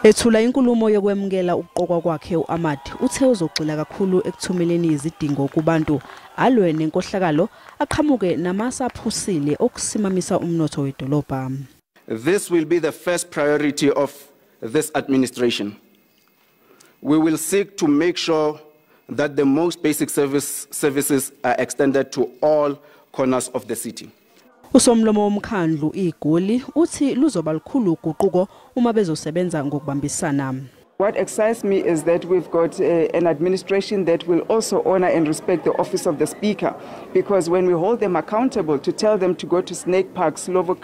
Ethula inkulumo yokwemukela ukuqokwa kwakhe, u-Amad uthe uzogxila kakhulu ekuthumeleni izidingo kubantu, alwe nenkohlakalo, aqhamuke namasu aphusile okusimamisa umnotho wedolobha. This will be the first priority of this administration. We will seek to make sure that the most basic services are extended to all corners of the city. Usomlomo womkhandlu iGoli uthi luzoba lukhulu uguquko uma bezosebenza ngokubambisana. What excites me is that we've got an administration that will also honor and respect the office of the Speaker, because when we hold them accountable to tell them to go to Snake Park, Slovo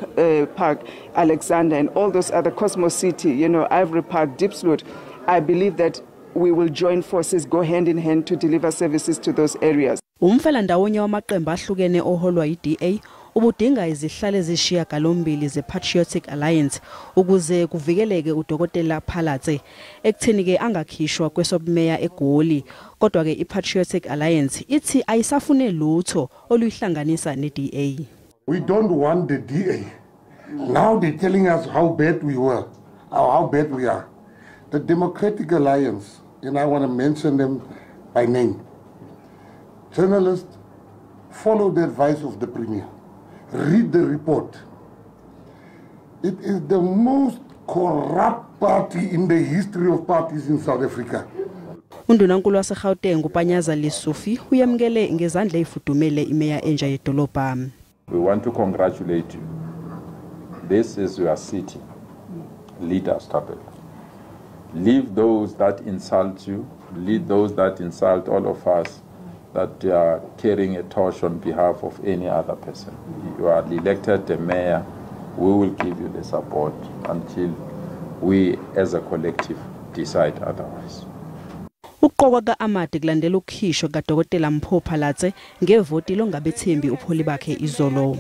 Park, Alexander, and all those other Cosmo City, Ivory Park, Diepsloot, I believe that we will join forces, go hand in hand to deliver services to those areas. Umfelandawonye wamaqembu ahlukene oholwa yi-DA ubudinga izihlalo ezisishiyagalombili ze-Patriotic Alliance ukuze kuvikeleke uDokotela Phalatse ekutheni-ke angakhishwa kwesobumeya eGoli, kodwa-ke i-Patriotic Alliance ithi ayisafune lutho oluyihlanganisa ne-DA. We don't want the DA. Now they're telling us how bad we were, or how bad we are. The Democratic Alliance, and I want to mention them by name. Journalists, follow the advice of the Premier. Read the report. It is the most corrupt party in the history of parties in South Africa. Undunankulu waseGauteng uPanyaza Lesufi uyamukele ngezandla ezifudumele imeya entsha yedolobha. We want to congratulate you. This is your city. Lead us, Thapelo. Leave those that insult you, leave those that insult all of us that are carrying a torch on behalf of any other person. You are elected the mayor. We will give you the support until we as a collective decide otherwise. Ukuqokwa ka-Amad kulandela ukukhishwa kaDokotela Mpho Phalatse ngevoti longabethembi ubuholi bakhe izolo.